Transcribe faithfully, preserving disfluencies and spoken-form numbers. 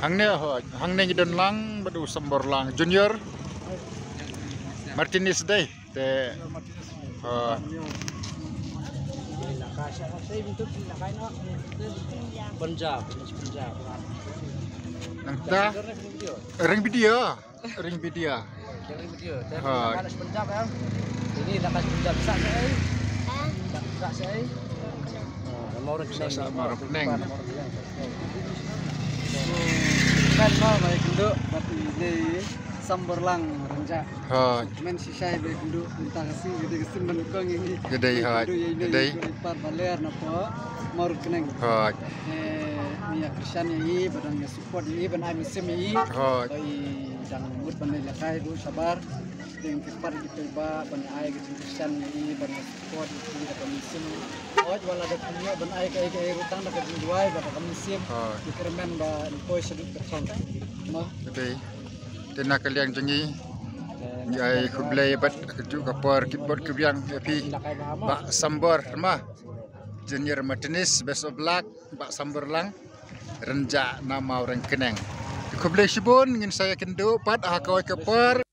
Hangne ho, hangne ngi don lang bad u Samborlang Junior Martinez dei. Te ho. Punjab, Punjab. Nangta ring video. Ring video. Ring video. Te ha. Punjab ya. Ini dah Punjab sa sa. Sa sa. Mau ring sa sa mau ring. Kan mau mai kenduk tapi ini Samborlang Rynjah. Ha. Men shisha be kenduk minta kasih gede kasih men kong ini. Gede ha. Gede. Par baler na po mau ring. Ha. Eh, ni ya Christian ini badan support ïa i ban ai mynsiem ïa i. Hooid. Ba i dang mut ban lehkai bad shabar. Dang kyrpad ïa ki paidbah ban ai ka jingkyrshan ïa i ban support ïa i da ka mynsiem. Hooid, wat la da kumno ban ai kaei kaei ruh tang da ka jingduwai bad da ka mynsiem. Hooid. Ki kyrmen ba yn poi shaduh ka thong. Mo. Te na ka liang jong ngi ngi ai khublei bad ka juh ka por kit bad ka biang ïa phi Bah Sambor ma. Junior Martinez, best of luck. Bah Samborlang Rynjah na Mawryngkneng. Khublei shibun, ngin sa ïakynduh pat ha kawei ka por.